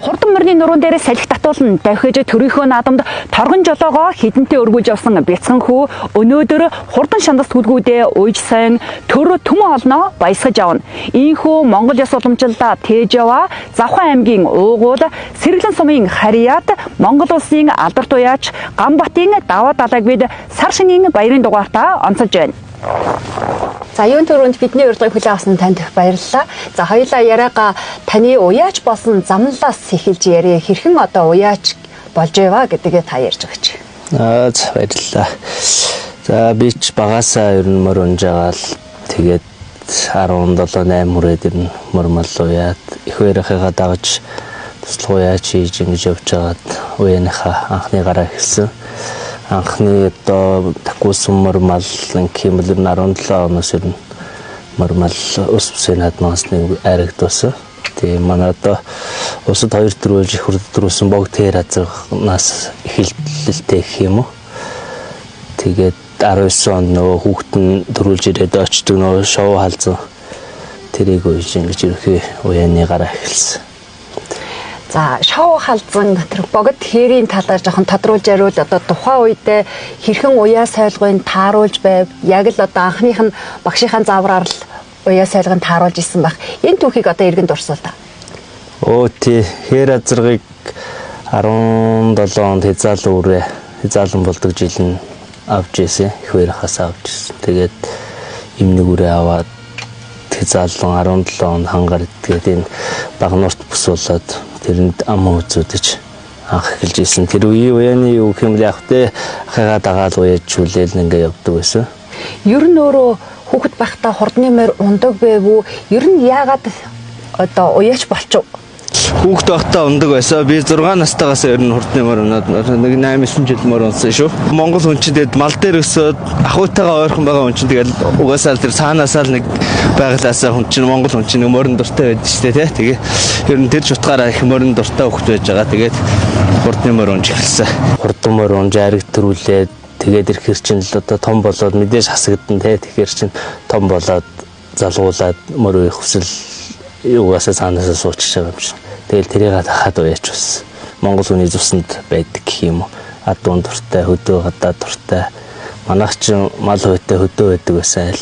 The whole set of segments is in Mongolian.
Хурдан морины нуруун дээр салхи татуулна давхиж төрийнхөө наадамд торгон жолоогоо хідэнтэй өргүүлж явсан бяцхан хүү өнөөдөр хурдан шандас түлгүүдээ уйж сайн төр түмэн олноо баясгаж явна. Ийхүү Монгол ёс уламжлалаа тээж яваа Завхан аймгийн уугуул Сэргэлэн сумын харьяат Монгол улсын алдарт уяач Ганбатын даваа далайг бид сар шинийн баярын дугаартаа онцолж байна. За юун түрүүнд бидний урилгыг хүлээн авсан танд баярлалаа. За хоёулаа яриагаа таны уяач болсон замналаас эхэлж яриа. Хэрхэн одоо уяач болж байваа гэдгээ та ярьж өгөөч. Аа за баярлалаа. За би ч багасаа ер нь мөр унж байгаа л тэгээд 17 8 хүрээд ер нь мөр мал уяад их хоёрынхаа дагаж туслах уяач хийж ингэж явж байгаад уяаныхаа анхны гараа эхэлсэн. Анхны одоо такуусан мөр мал гэх юм бол ер нь 17 оноос ер нь мөр мал ус бүсийн хадмаас нэг айрагдуулсан. Тэгээ манай одоо усад хоёр дөрвөлж их хүрдэрүүлсэн бог тэр азарнаас эхэлэлтэй гэх юм уу. Тэгээд 19 онд нөгөө хүүхэд нь төрүүлж ирээд очдөг нөгөө шоу халзан тэрийг уйж ингэж ерөхий уяаны гараа эхэлсэн. За шоу халзан тэр богд хэрийн талаар жоохон тодруулж яриул одоо тухайн үедээ хэрхэн уяа сойлгыг тааруулж байв. Яг л одоо анхных нь багшийнхаа заавраар л уяа сойлгыг тааруулж исэн байх. Энэ түүхийг одоо эргэн дурсуул та. Өө тий хээр азаргыг 17 онд хязаалан үрээ хязаалан болдог жил нь авч ирсэн. Их хоёрхаас авч ирсэн. Тэгээд эмнэг үрээ аваад хязаалан 17 онд хангаар тэгээд энэ багнуурт бүс болоод тэрэнд ам үзүүдэж анх эхэлж ирсэн. Тэр үеийн уяаны юу гэх юм бол яг тэ ахыгаа дагаал уяажүүлээл ингээ явдаг байсан. Ер нь өөрөө хүүхэд байхдаа хурдны морь ундаг байв уу? Ер нь яагаад одоо уяач болчих? Хүүхэд байхдаа ундаг байсан. Би 6 настайгаас ер нь хурдны морь унаад нэг 8 9 жил морь унсан шүү. Монгол хүн чинь тэгээд мал дээр өсөөд ахуйтайгаа ойрхон байгаа хүн чинь тэгээд угаасаа л тэр цаанаасаа л нэг байглаасаа хүн чинь Монгол хүн чинь нэг морин дуртай байдаг шүү дээ, тий. Тэгээ ер нь тэр чутгаараа их морин дуртай хүүхэд байж байгаа. Тэгээд хурдны морь унж эхэлсэн. Хурдан морь унж ариг төрүүлээд тэгээд ирэхэр чинь л одоо том болоод мэдээж хасагдан тий. Тэгэхээр чинь том болоод залгуулад морь уях хүсэл угаасаа цаанаасаа суучж байгаа юм шиг. Тэгэл тэрийг хахад уяач бас Монгол хүний цуснд байдаг гэх юм уу. Адуун дуртай, хөдөө гадаа дуртай. Манайх ч мал хуйтай хөдөө байдаг байсан айл.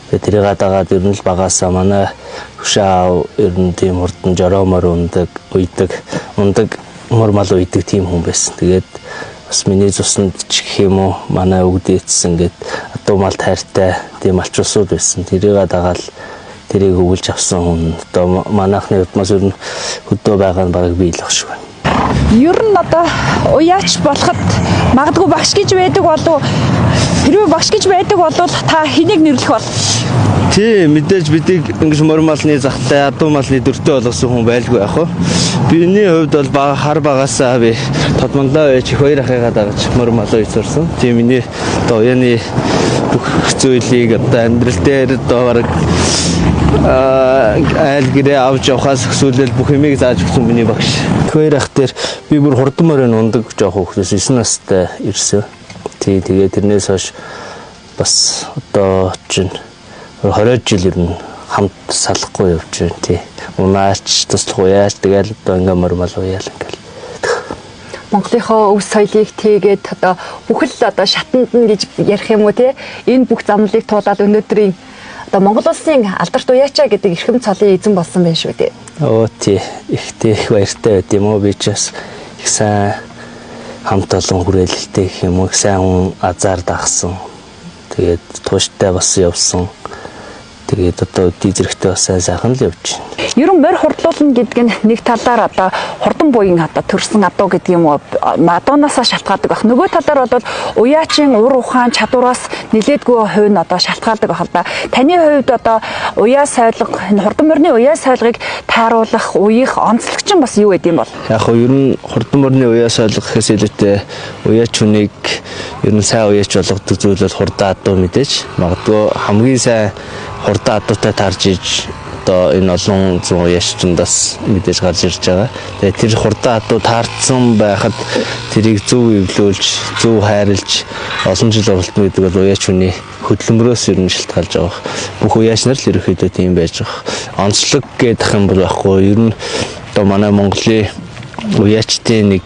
Тэгээ тэрийг дагаад ер нь л багасаа манай хөшөө аав ер нь тийм хурдан жороо мор ундаг, уйдаг, ундаг мор мал уйдаг тийм хүн байсан. Тэгээд бас миний цуснд ч гэх юм уу манай өвгд эцсэн ингээд адуу мал тайртай тийм малчусууд байсан. Тэрийг дагаад тэрийг өвлж авсан хүн одоо манайхны удмаас ер нь хөдөө байгаа нь бараг би л ах шиг байна. Ер нь одоо уяач болоход магадгүй багш гэж байдаг болов хэрвээ багш гэж байдаг бол та хэнийг нэрлэх бол? Тий, мэдээж бидийг ингэж морь малны захтай, адуу малны дөртөө болгосон хүн байлгүй яах вэ? Биний хувьд бол бага хар багасаа би тодмонлоо байж их хоёр ахыгаа дагаж морь малуу сурсан. Тий, миний одоо уяаны бүх зүйлийг одоо амьдрал дээр одоо бараг айл гэрээ авч явахаас өсвөлэл бүх юмыг зааж өгсөн миний багш. Хоёр ах дээр би бүр хурдан морин ундаг жоох хүүхдээс 9 настай ирсэн. Тий, тэгээ тэрнээс хойш бас одоо чинь 20 жил ер нь хамт салахгүй явж байна. Тий. Унаач, туслах уяач тэгэл одоо ингээ мормал уяал ингээл. Монголынхоо өв соёлыг тэгээд одоо бүхэл одоо шатанд нь гэж ярих юм уу те энэ бүх замналыг туулаад өнөөдрийн одоо Монгол улсын алдарт уяачаа гэдэг эрхэм цолын эзэн болсон байх шүү дээ. Оо тий, ихтэй их баяртай байд юм уу би ч бас их сайн хамт олон хүрээлэлтэй гэх юм уу их сайн хүн азар дагсан. Тэгээд тууштай бас явсан. Тэгээд одоо өдий зэрэгтэй бас сайн сайхан л явж байна. Ер нь морь хурдлуулна гэдэг нь нэг талаар одоо хурдан буян одоо төрсэн адуу гэдэг юм уу адуунаасаа шалтгаалдаг байх. Нөгөө талаар бол уяачин ур ухаан чадвараас нилээдгүй хувь нь одоо шалтгаалдаг байх л да. Таны хувьд одоо уяа сойлго энэ хурдан морины уяа сойлгыг тааруулах, уях онцлог чинь бас юу гэдэм бол? Яг хөө ер нь хурдан морины уяа сойлго гэхээс илүүтэй уяач хүнийг ер нь сайн уяач болгодог зүйл бол хурдан адуу мэдээж. Магадгүй хамгийн сайн хурдан адуутай таарж иж одоо энэ олон зуун уяаччундаас мэдээж гарч ирж байгаа. Тэгээ тэр хурдан адуу таарсан байхад тэрийг зөв эвлүүлж, зөв хайрлж олон жил оролдоно гэдэг бол уяач хүний хөдөлмөрөөс ер нь шалтгаалж байгаа. Бүх уяач нар л ерөнхийдөө тийм байж байгаа. Онцлог гэдэг юм бол байхгүй. Ер нь одоо манай Монголын Уяачтын нэг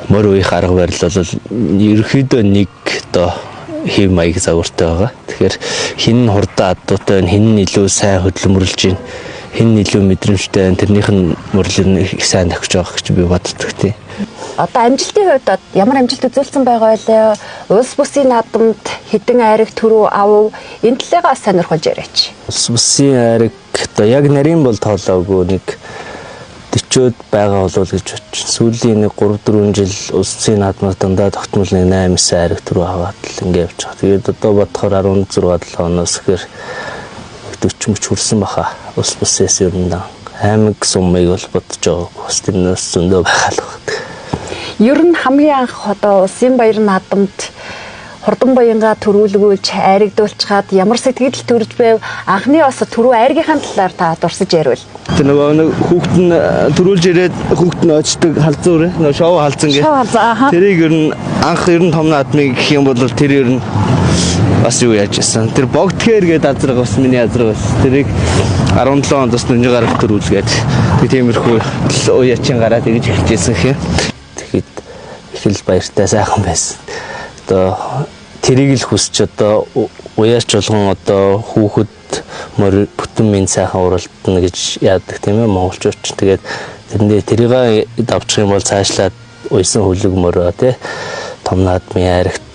морь уях арга барил бол ерөнхийдөө нэг одоо хэв маяг загвартай байгаа. Тэгэхээр хин нь хурдан адуутай байна, хин нь илүү сайн хөдөлмөрлөж байна, хин нь илүү мэдрэмжтэй байна. Тэрнийх нь мөрлөл нь их сайн тохиж байгаа гэж би боддог тийм. Одоо амжилтын хувьд ямар амжилт үзүүлсэн байгаа вэ? Улс бүсийн наадамд хэдэн айраг түрүү авав? Энэ талыгаа сонирхолж яриач. Улс бүсийн айраг одоо яг нарийн бол тоолоогүй нэг 40-од байгаа болов гэж бодчих. Сүүлийн нэг 3 4 жил улс бүсийн наадмаар дандаа тогтмол нэг 8 9 айраг түрүү аваад л ингэ явж байгаа. Тэгээд одоо бодохоор 16 7 оноос гэхээр 40 мөч хүрсэн баха. Улс бүсээс ер нь аймаг сумыг бол бодож байгааг. Бас тэрнээс зөндөө байгаа л байна. Ер нь хамгийн анх одоо улсын баяр наадамд хурдан буянгаа төрүүлгүүлж айрагдуулчаад ямар сэтгэл төрж байв? Анхны бас түрүү айргийнхаа талаар та дурсаж яриул. Тэр нөгөө нэг хүүхэд нь төрүүлж ирээд хүүхэд нь очдог халзуур нөгөө шоу халзан гэх. Шоу халзан, аха. Тэрийг ер нь анх ер нь том наадмыг гэх юм бол тэр ер нь бас юу яаж исэн. Тэр богдхээр гээд азраг бас миний азраг бас. Тэрийг 17 онд бас нүнжи гарах төрүүлгээд тэг тиймэрхүү уяачин гараад тэгж эхэлж исэн хэ. Тэгэхэд их л баяртай сайхан байсан. Одоо тэрийг л хүсч одоо уяач болгон одоо хүүхэд морь бүтэн минь сайхан уралдана гэж яадаг тийм ээ монголчууд ч. Тэгээд тэрэндээ тэрийг давчих юм бол цаашлаад уйсан хөлөг мөрөө тий том наадмын айрагт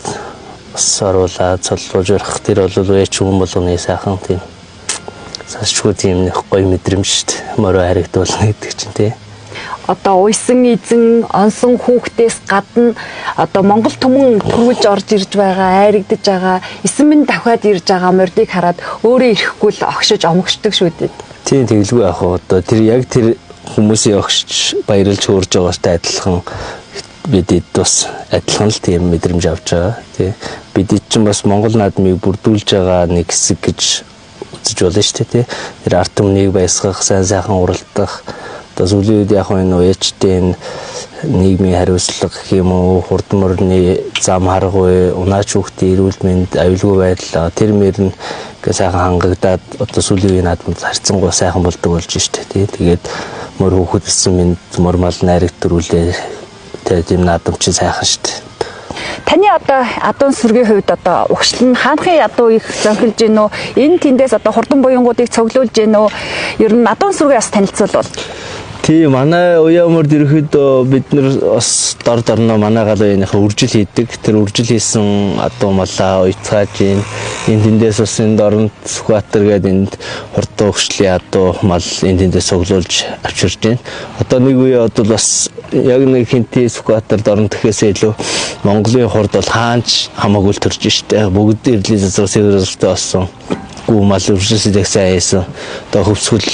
бас оруулаад цоллуулж өрөх тэр бол уяач хүн болгоны сайхан тийм сашгүй тийм нэг гоё мэдрэмж шүү дээ. Морь айрагдуулна гэдэг чинь тий. Одоо уйсан эзэн, онсон хүүхдээс гадна одоо Монгол түмэн төрүүлж орж ирж байгаа, айрагдж байгаа, эсэн минь давхиад ирж байгаа мордыг хараад өөрөө ирэхгүй л огшиж омогшдог шүү дээ. Тийм тэгэлгүй яах вэ? Одоо тэр яг тэр хүмүүсийн огшиж баярлж хөөрж байгаатай адилхан бид бас адилхан л тийм мэдрэмж авч байгаа. Тий. Бид чинь бас Монгол наадмыг бүрдүүлж байгаа нэг хэсэг гэж үзэж болно шүү дээ. Тий. Тэр ард түмнийг баясгах, сайн сайхан уралдах. Одоо сүүлийн үед яг энэ уяачдын нийгмийн хариуцлага гэх юм уу, хурд морины зам харгуй, унаач хүүхдийн эрүүл мэнд, аюулгүй байдал тэр мөр нь ингээ сайхан хангагдаад одоо сүүлийн үеийн наадманд харьцангуй сайхан болдог болж штэ тий. Тэгээд мөр хүүхэд өссөн мэнд мөр мал найраг төрүүлээ тий, тийм наадам чи сайхан штэ. Таны одоо адуун сүргийн хувьд одоо угшлан хаанхын ядуу их зөнхөлж гин үү? Энэ тэндээс одоо хурдан буянгуудыг цуглуулж гин үү? Ер нь адуун сүргээ бас танилцуулбал. Тий, манай уяа мөрд ерөөхдөө бид нар бас дор дорноо манай гал уяаныхаа үржил хийдэг. Тэр үржил хийсэн адуу малаа уйцгааж ийн. Энэ тэндээс бас энэ дорнод Сүхбаатар гээд энд хурдан өгшлийн адуу мал энэ тэндээс цуглуулж авчирж байна. Одоо нэг үе бол бас яг нэг хинти Сүхбаатар дорнод гэхээсээ илүү Монголын хурд бол хаанч хамаагүй л төрж штэ. Бүгд эрдлийн засвар сэврэлтэй болсон. Гүү мал үржил сэлэгсэн аяасан. Одоо хөвсгөл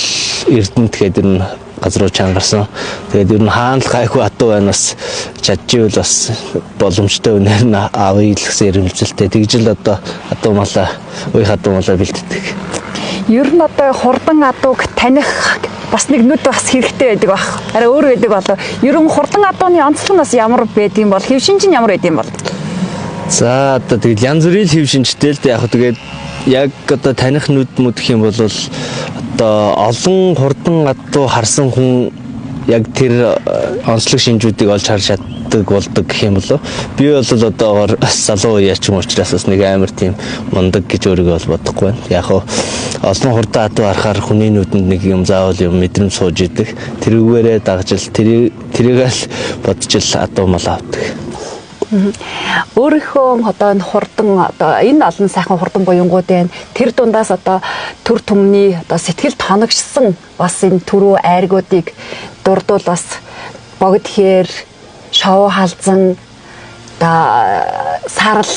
Эрдэнэт гэдэг ер нь газар руу чангарсан. Тэгээд ер нь хаана л гайгүй адуу байна бас чадчихвал бас боломжтой үнээр нь авъя л гэсэн эрмэлзэлтэй. Тэгж л одоо адуу малаа, уях адуу малаа бэлддэг. Ер нь одоо хурдан адууг таних бас нэг нүд бас хэрэгтэй байдаг бах. Арай өөр байдаг болов. Ер нь хурдан адууны онцлог нь бас ямар байдсан бол, хэв шинж нь ямар байдсан бол? За одоо тэгэл янз бүрийн хэв шинжтэй л дээ. Яг тэгээд яг одоо таних нүд мүд гэх юм бол одоо олон хурдан адуу харсан хүн яг тэр онцлог шинжүүдийг олж харж чаддаг болдог гэх юм болов. Би бол одоогоор залуу үеийн юм учраас бас нэг амар тийм мундаг гэж өөрийгөө бол бодохгүй байна. Яг хөө олон хурдан адуу харахаар хүний нүдэнд нэг юм заавал юм мэдрэмж сууж идэг. Тэрүүгээрээ дагж л тэрийг л бодож л адуу мал авдаг. Өөрийнхөө одоо энэ хурдан одоо энэ олон сайхан хурдан буянгууд байна. Тэр дундаас одоо төр түмний одоо сэтгэл тоногшсон бас энэ түрүү айргуудыг дурдвал бас богд хээр, шоу халзан, одоо сарал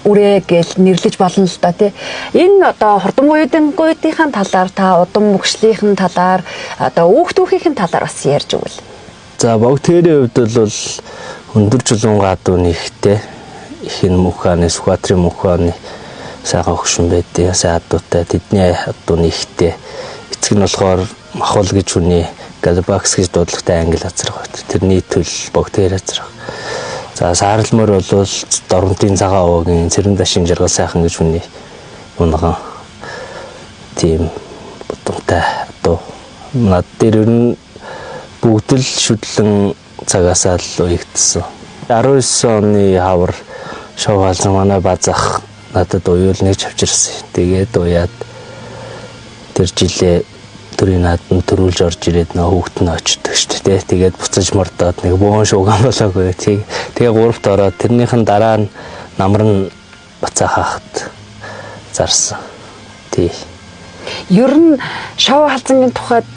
үрээ гэл нэрлэж болно л доо тий. Энэ одоо хурдан буянгуудынхаа талаар та удам мөгшлийнхэн талаар одоо үүх түүхийнхэн талаар бас ярьж өгвөл. За богд хээрийн хувьд бол өндөр чулуунгаа адуу нэгтэй их энэ мөнх хааны Сүхбаатарын мөнх хааны сайхан хөгшин байдیں۔ Сайн адуутай тэдний адуу нэгтэй. Эцэг нь болохоор Махвал гэж хүний Галбакс гэж дуудлагатай англи азраг байт. Тэрний төл богд хээр азраг. За саарл мөр бол Дорнодын цагаан овоогийн Цэрэн дашин жаргал сайхан гэж хүний унган тийм удамтай адуу. Над дээр ер нь Бүгд л шүдлэн цагаасаа л уягдсан. 19 оны хавар шов халзан манай базах надад уюул нэг чавчирсан. Тэгээд уяад тэр жилээ төрийн наадам төрүүлж орж ирээд нөө хүүхэд нь очдөг шүү дээ. Тэгээд буцаж мордоод нэг бөөн шууган болоогүй. Тэгээ гуравт ороод тэрнийхэн дараа нь намар нь бацаа хаахт зарсан. Тий. Ер нь шов халзангийн тухайд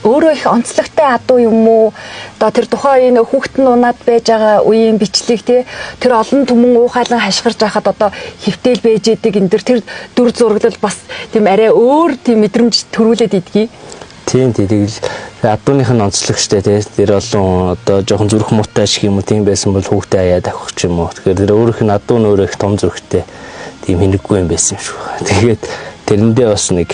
өөрөө их онцлогтой адуу юм уу? Одоо тэр тухайн үеийн хүүхэд нь унаад байж байгаа үеийн бичлэг тий тэр олон түмэн уухайлан хашгирж байхад одоо хөвтэл байж идэг энэ тэр дүр зураглал бас тийм арай өөр тийм мэдрэмж төрүүлээд идэгий. Тийм тэгэл адууных нь онцлог штэ тий. Тэр олон одоо жоохон зүрх муутай шиг юм уу тийм байсан бол хүүхдээ аяа давхих ч юм уу. Тэгэхээр тэр өөрийнх нь адуу нь өөрөө их том зүрхтэй тийм хинэггүй юм байсан юм шиг байна. Тэгээд тэрэндээ бас нэг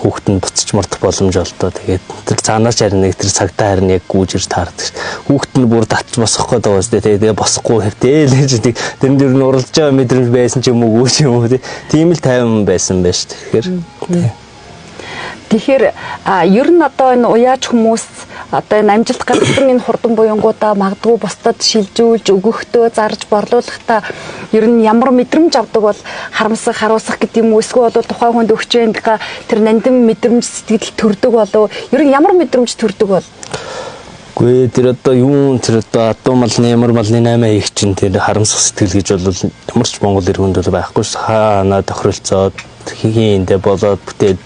хүүхэд нь буцаж мордох боломж олдоо. Тэгээд тэр цаанаач харин нэг тэр цагтаа харин яг гүйж ирж таардаг. Хүүхэд нь бүр татж босох гээд байгаа үстэй. Тэгээд босохгүй хэвтээл гэж тэг тэрэн дээр нь уралдаж байгаа мэдрэмж байсан ч юм уу гүйж юм уу тийм л тайван байсан байж. Тэгэхээр Тэгэхээр ер нь одоо энэ уяач хүмүүс одоо энэ амжилт гаргасан энэ хурдан буянгуудаа магадгүй бусдад шилжүүлж өгөхдөө зарж борлуулахдаа ер нь ямар мэдрэмж авдаг бол харамсах, харуулсах гэдэг юм уу эсвэл бол тухайн хүнд өгч байнга тэр нандин мэдрэмж сэтгэл төрдөг болов ер нь ямар мэдрэмж төрдөг бол? Үгүй тэр одоо юун тэр одоо адуу малны ямар малны 8 хийх чинь тэр харамсах сэтгэл гэж бол ямар ч Монгол иргэнд бол байхгүй ш. Хаана тохиролцоод хийн эндэ болоод бүтээд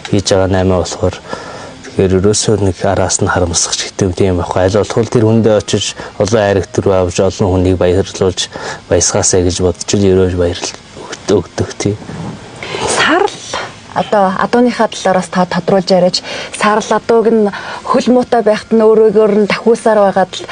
хийж байгаа 8 болохоор тэгэхээр ерөөсөө нэг араас нь харамсах ч гэдэг тийм байхгүй. Аль болох тэр хүндээ очиж олон айраг төрөө авч олон хүнийг баярлуулж баясгаасаа гэж бодож л ерөөж баярлал өгдөг тийм. Сарл одоо адууныхаа талаараас та тодруулж яриач. Сарл адууг нь хөл муутай байхад нь өөрөөгөр нь дахиусаар байгаад л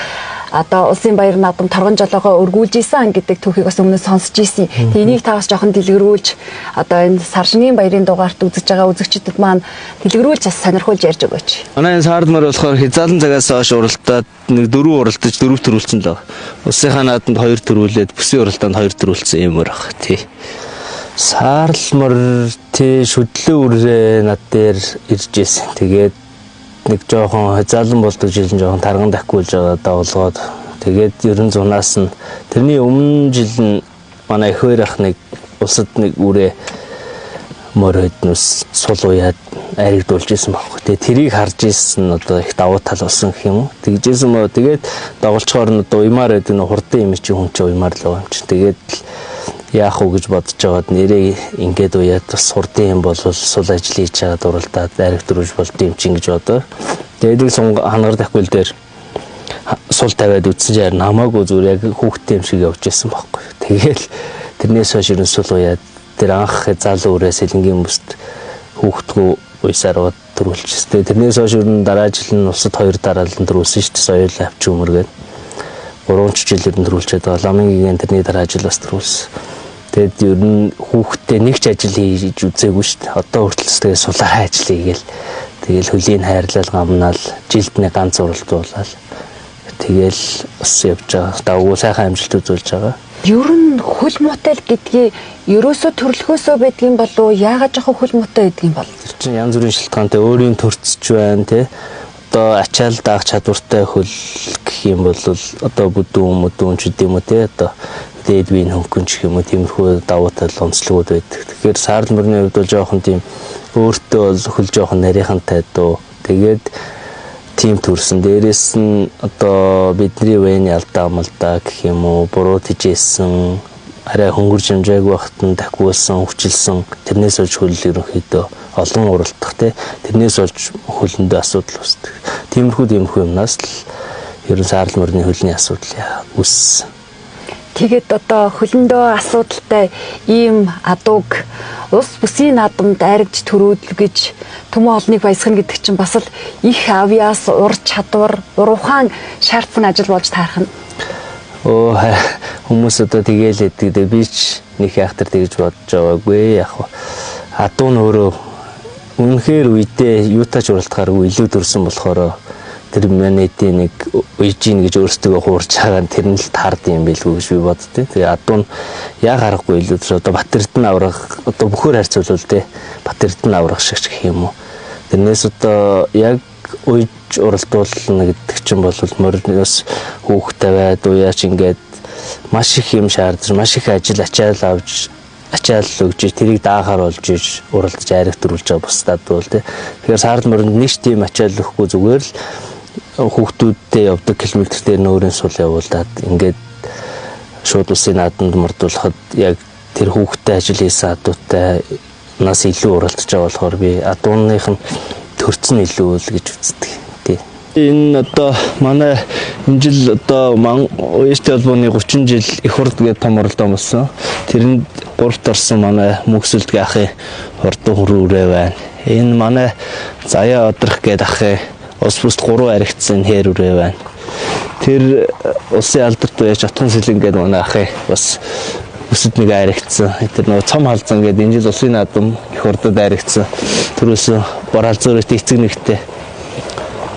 одоо улсын баяр наадам торгон жолоогоо өргүүлж исэн гэдэг түүхийг бас өмнө сонсч ирсэн. Тэгээ энийг та бас жоохон дэлгэрүүлж одоо энэ саршины баярын дугаарт үзэж байгаа үзэгчдэд маань дэлгэрүүлж бас сонирхуулж ярьж өгөөч. Манай энэ сард мөр болохоор хязаалан цагаас хойш уралдаад нэг 4 уралдаж 4 төрүүлсэн л байгаа. Улсынхаа наадамд 2 төрүүлээд бүсийн уралдаанд 2 төрүүлсэн юм өөр баг. Тий. Саарл мөр тий шүдлэн үрээ над дээр ирж исэн. Тэгээд нэг жоохон хязаалан болдог жил нь жоохон тарган дахиулж байгаа давлгоод тэгээд ерөн зунаас нь тэрний өмнө жил нь манай эх хоёр ах нэг улсад нэг үрээ мөр хөднөс сул уяад айрагдуулж исэн байхгүй. Тэгээд тэрийг харж исэн одоо их давуу тал болсон гэх юм уу. Тэгжсэн мөө тэгээд доголцохоор нь одоо уймаар байдаг нөх хурдан юм чи хүн чи уймаар л байгаа юм чи. Тэгээд яах уу гэж бодож байгаад нэрээ ингээд уяад бас хурдан юм бол сул ажил хийж чагаад уралдаад айрагдруулж болд юм чинь гэж бодоо. Тэгээд нэг сун хангар дахиул дээр сул тавиад үтсэн чинь харин хамаагүй зүгээр яг хүүхдтэй юм шиг явж исэн байхгүй. Тэгээл тэрнээс хойш ерөн сул уяад тэр анх залуу үрээ сэлэнгийн бүст хүүхдгүү уйсаар төрүүлчихсэн. Тэрнээс хойш ерөн дараа жил нь улсад 2 дараалан төрүүлсэн шүү дээ. Соёл авч өмөргээд 3 жил ерөн төрүүлчихэд байгаа. Ламын гигэн тэрний дараа жил бас төрүүлсэн. Тэгээд ер нь хүүхдтэй нэг ч ажил хийж үзээгүй шүү дээ. Одоо хүртэл тэгээд сулаар ажил хийгээл тэгэл хөлийн хайрлал гамнаал жилд нэг ганц уралдуулаад тэгэл бас явж байгаа. Давгүй сайхан амжилт үзүүлж байгаа. Ер нь хөл муутай л гэдгийг ерөөсөө төрлөхөөсөө байдгийн болов яагаад жоохон хөл муутай байдгийн бол? Тэр чинь янз бүрийн шалтгаантай өөрийн төрцөж байна тий. Одоо ачаал даах чадвартай хөл гэх юм бол одоо бүдүүн мүдүүн ч гэдэм үү тий. Одоо дээд биеийн хөнгөн ч гэх юм уу тиймэрхүү давуу тал онцлогуд байдаг. Тэгэхээр саарл мөрний хувьд бол жоохон тийм өөртөө бол хөл жоохон нарийнхантай дөө. Тэгээд тийм төрсөн. Дээрээс нь одоо бидний вэний алдаа малдаа гэх юм уу буруу тижээсэн арай хөнгөрж хэмжээгүй байхад нь дахиулсан, хүчилсэн тэрнээс болж хөл ерөнхийдөө олон уралдах тий. Тэрнээс болж хөлөндөө асуудал үүсдэг. Тиймэрхүү юмнаас л ерөн саарл мөрний хөлний асуудал үүссэн. Тэгээд одоо хөлөндөө асуудалтай ийм адууг улс бүсийн наадамд айрагч төрүүдл гэж түмэн олныг баясгана гэдэг чинь бас л их авьяас, ур чадвар, ур ухаан шаардсан ажил болж таарах нь. Өө хүмүүс одоо тэгээл хэдэг. Би ч нэг яхтар тэгж бодож байгаагүй. Яг адуу нь өөрөө үнэхээр үедээ юутай ч уралдахааргүй илүү төрсөн болохоор тэр манитын нэг уйжин гэж өөрсдөө хуурч байгаа нь тэр нь л таард юм билгүй гэж би боддیں۔ Тэгээ адуу нь яг аргагүй илүү төрсөн. Одоо Бат Эрдэнэ аврах одоо бүхээр харьцуулвал те Бат Эрдэнэ аврах шиг ч гэх юм уу. Тэрнээс одоо яг уйж уяж уралдуулна гэдэг чинь бол морьноос хүүхдээ байд уяач ингээд маш их юм шаардж, маш их ажил ачаал авч ачаал өгж тэрийг даахаар болж иж уралдаж айраг төрүүлж байгаа бусдад бол тий. Тэгэхээр саарл моринд нэг ч тийм ачаал өгөхгүй зүгээр л хүүхдүүдтэй явдаг километр дээр нөөрийн сул явуулаад ингээд шууд улсын наадамд мордуулахад яг тэр хүүхдтэй ажил хийсэн адуутай нас илүү уралдаж байгаа болохоор би адууных нь төрц нь илүү л гэж үздэг. Тий. Энэ одоо манай энэ жил одоо Уяжтай холбооны 30 жил их хурд гэдэг том уралдаан болсон. Тэрэнд 3-т орсон манай Мөксөлдгийн ахын хурдан хүрүүрээ байна. Энэ манай Заяа Одрох гэдэг ахын улс бүст 3 аригдсан хээр үрээ байна. Тэр улсын алдарт уяж Отхон Сэлэн гэдэг манай ахын бас өсөд нэг айрагдсан. Тэр нөгөө цом халзан гэдэг энэ жил улсын наадам их хурдад айрагдсан. Төрөөс Борал зөөрөт эцэг нэгтэй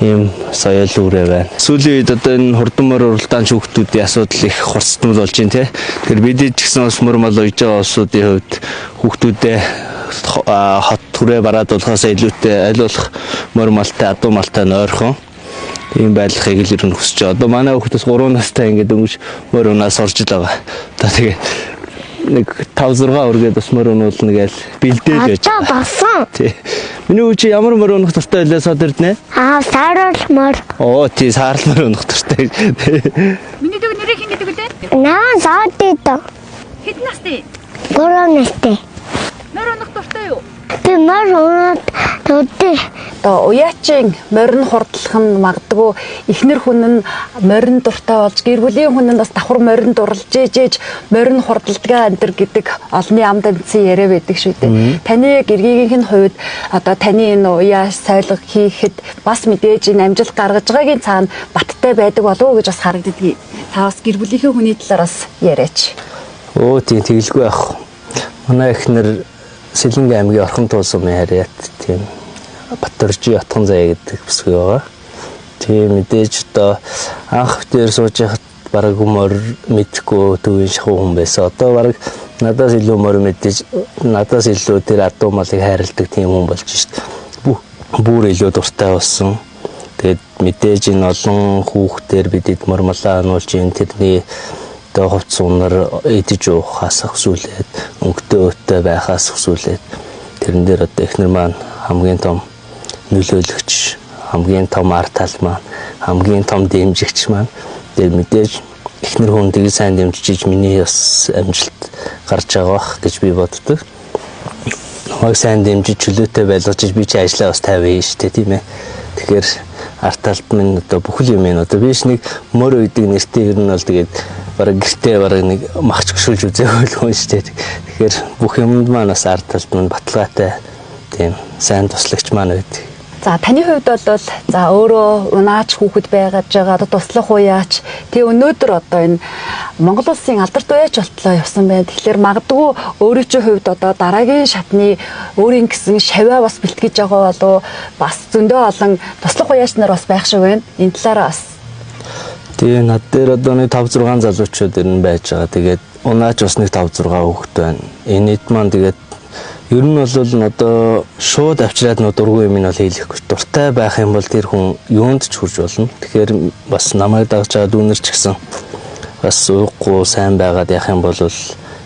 ийм соёл үрээ байна. Сүүлийн үед одоо энэ хурдан морь уралдаан хүүхдүүдийн асуудал их хурцтмал болж байна те. Тэгэхээр бид ч гэсэн бас мөр мал уяж байгаа улсуудын хувьд хүүхдүүдээ хот түрээ бараадуулахаас илүүтэй аль болох морь малтай адуу малтай нойрхон ийм байдлахыг л ер нь хүсэж байгаа. Одоо манай хүүхдээс 3 настай ингээд дөнгөж морь унаас орж л байгаа. Одоо тэгээ нэг 5 6 үргээд бас морь унуулна гээл бэлдээл байж Одоо болсон. Тий. Миний үе чи ямар морь унах дуртай байлаа сод эрднэ? Аа, саарл мор. Оо тий, саарл морь унах дуртай. Миний дүү нэрийг хэн гэдэг вүлээ? Наа саад. Хэдэн настай? 3 настай. Морь унах дуртай юу? Би мор унаад дуртай. Одоо уяачин морин хурдлах нь магадгүй эхнэр хүн нь морин дуртай болж гэр бүлийн хүн нь бас давхар морин дурлж ээжээж морин хурдалдгаа энэ төр гэдэг олонний амд амтсан яриа байдаг шүү дээ. Таны гэргийгийнх нь хувьд одоо таны энэ уяа сойлго хийхэд бас мэдээж энэ амжилт гаргаж байгаагийн цаана баттай байдаг болов уу гэж бас харагддаг. Та бас гэр бүлийнхээ хүний талаар бас яриач. Оо тий, тэгэлгүй яах. Манай эхнэр Сэлэнгэ аймгийн Орхон туул сумын харьяат тийм Батөржи Отхон заяа гэдэг бүсгүй байгаа. Тийм мэдээж одоо анх дээр сууж яхад бараг морь мэдхгүй төвийн шахуу хүн байсан. Одоо бараг надаас илүү морь мэдээж надаас илүү тэр адуу малыг хайрладаг тийм хүн болж шít. Бүр илүү дуртай болсон. Тэгээд мэдээж энэ олон хүүхдээр бидэд морь малаа ануулж ин тэрний одоо хувц унаар идэж уухаас өсвөлээд өнгөтэй өөтэй байхаас өсвөлээд тэрэн дээр одоо эхнэр маань хамгийн том нөлөөлөгч, хамгийн том ар тал маань, хамгийн том дэмжигч маань. Тэгээд мэдээж эхнэр хүн тэгж сайн дэмжиж миний бас амжилт гарч байгаа бах гэж би боддог. Намайг сайн дэмжиж чөлөөтэй байлгаж би чи ажлаа бас 50 шүү дээ, тийм ээ. Тэгэхээр ар талд минь одоо бүхэл юм энэ одоо би ч нэг мөр үйдэг нэртэй ер нь бол тэгээд бараг гэртээ бараг нэг махч гүшүүлж үзээгүй л хүн шүү дээ. Тэгэхээр бүх юмд маань бас ар талд минь баталгаатай тийм сайн туслагч маань байдаг. За таны хувьд бол за өөрөө унаач хүүхэд байгаад байгаа туслах уяач тий өнөөдөр одоо энэ Монгол улсын алдарт уяач болтлоо явсан байна. Тэгэхээр магадгүй өөрийн чинь хувьд одоо дараагийн шатны өөрийн гэсэн шавиа бас бэлтгэж байгаа болов бас зөндөө олон туслах уяач нар бас байх шиг байна. Энэ талаараа бас тий над дээр одоо нэг 5 6 залуучууд ер нь байж байгаа. Тэгээд унаач бас нэг 5 6 хүүхэд байна. Энэ хэд маань тэгээд ер нь бол одоо шууд авчираад нөө дургүй юм нь бол хийлэхгүй. Дуртай байх юм бол тэр хүн юунд ч хүрч болно. Тэгэхээр бас намайг дагж байгаа дүүнер ч гэсэн бас ууггүй сайн байгаад явах юм бол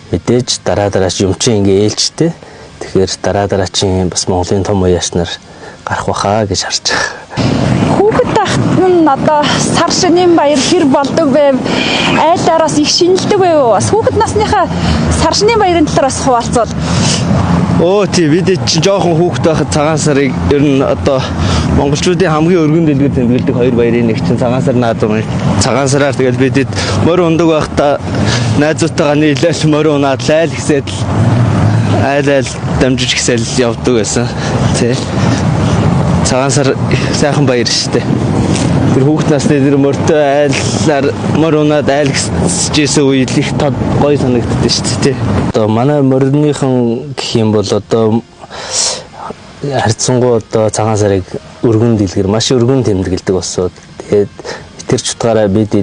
мэдээж дараа дараач юм чи ингээ ээлжтэй. Тэгэхээр дараа дараачийн бас Монголын том уяач нар гарах баха гэж харж байгаа. Хүүхэд байхад нь одоо сар шинийн баяр хэр болдог байв? Айлаар бас их шинэлдэг байв. Бас хүүхэд насныхаа сар шинийн баярын талаар бас хуваалцвал. Өө тий бид чинь жоохон хүүхэд байхад цагаан сарыг ер нь одоо монголчуудын хамгийн өргөн дэлгэр тэмдэглэдэг хоёр баярын нэг чинь цагаан сар наадам. Цагаан сараар тэгэл бидэд морь ундаг байхдаа найзуудтайгаа нийлээл морь унаад айл гэсэд айл айл дамжиж гисэл явдаг байсан. Тий. Цагаан сар сайхан баяр шүү дээ. Тэр хүүхэд насны тэр морьтой айлаар морь унаад айл гэсэжсэн үед их тод гоё санагддаг шүү дээ. Одоо манай морьныхан гэх юм бол одоо харьцангуй одоо цагаан сарыг өргөн дэлгэр маш өргөн тэмдэглэдэг босоод тэгээд тэр ч утгаараа бид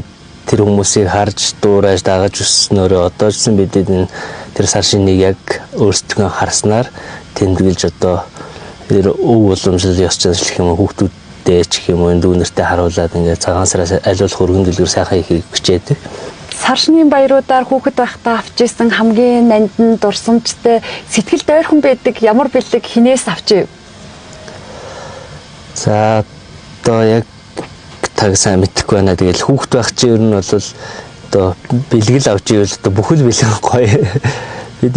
тэр хүмүүсийг харж дуурайж дагаж өсснөөрөө одоо ч гэсэн бид энэ тэр сар шинийг яг өөрсдөө харснаар тэмдэглэж одоо тэр өв уламжлал ёс заншил гэх юм уу хүүхдүүд хүүхдээ ч гэх юм уу дүүнертэй харуулад ингээд цагаан сараас аль болох өргөн дэлгэр сайхан хийхийг хичээдэг. Сар шөнийн баяруудаар хүүхэд байхдаа авч исэн хамгийн нандин дурсамжтай сэтгэлд ойрхон байдаг ямар бэлэг хинээс авч ив? За одоо яг таг сайн мэдэхгүй байна. Тэгэл хүүхэд байх чинь ер нь бол одоо бэлгэл авч ивэл одоо бүхэл бэлэг гоё. Бид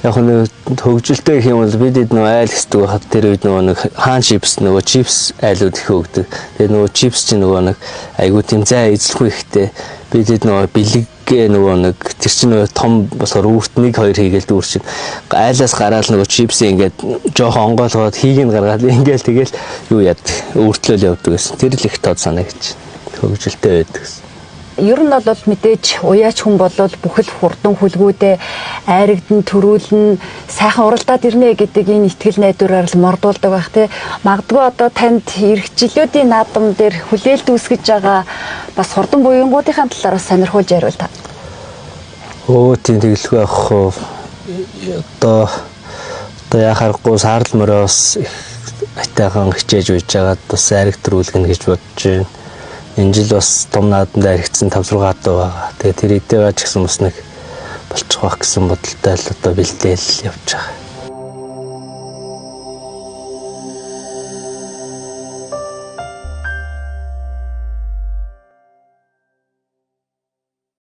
яг нэг хөгжилтэй гэх юм бол бид нөгөө айл хэсдэг байхад тэр үед нөгөө нэг хаан чипс нөгөө чипс айлууд их өгдөг. Тэгээ нөгөө чипс чинь нөгөө нэг айгуу тийм зай эзлэхгүй ихтэй. Бид нөгөө бэлэг нөгөө нэг тэр чинь нөгөө том болохоор үүрт 1 2 хийгээл дүүр чинь айлаас гараал нөгөө чипсийг ингээд жоохон онгойлгоод хийг нь гаргаад ингээл тэгэл юу яд үүртлөөл явдаг гэсэн. Тэр л их тод санагдчих. Хөгжилтэй байдаг гэсэн. Ер нь бол мэдээж уяач хүн бол бүхэл хурдан хүлгүүдээ айрагдан төрүүлнэ, сайхан уралдаад ирнэ гэдэг энэ итгэл найдвараар л мордуулдаг байх тий. Магадгүй одоо танд ирэх жилүүдийн наадам дээр хүлээлт үүсгэж байгаа бас хурдан буянгуудынхаа талаар бас сонирхуулж яриул та. Өө тийм тэгэлгүй явах уу. Одоо одоо яхаарахгүй саарл мөрөө бас их айтайхан хичээж үйж байгаад бас айраг төрүүлгэнэ гэж бодож байна. Энэ жил бас том наадамд аригдсан 5 6 хадуу байгаа. Тэгээ тэр эдээ ч гэсэн бас нэг болчих واخ гэсэн бодолтой л одоо бэлдээл явж байгаа.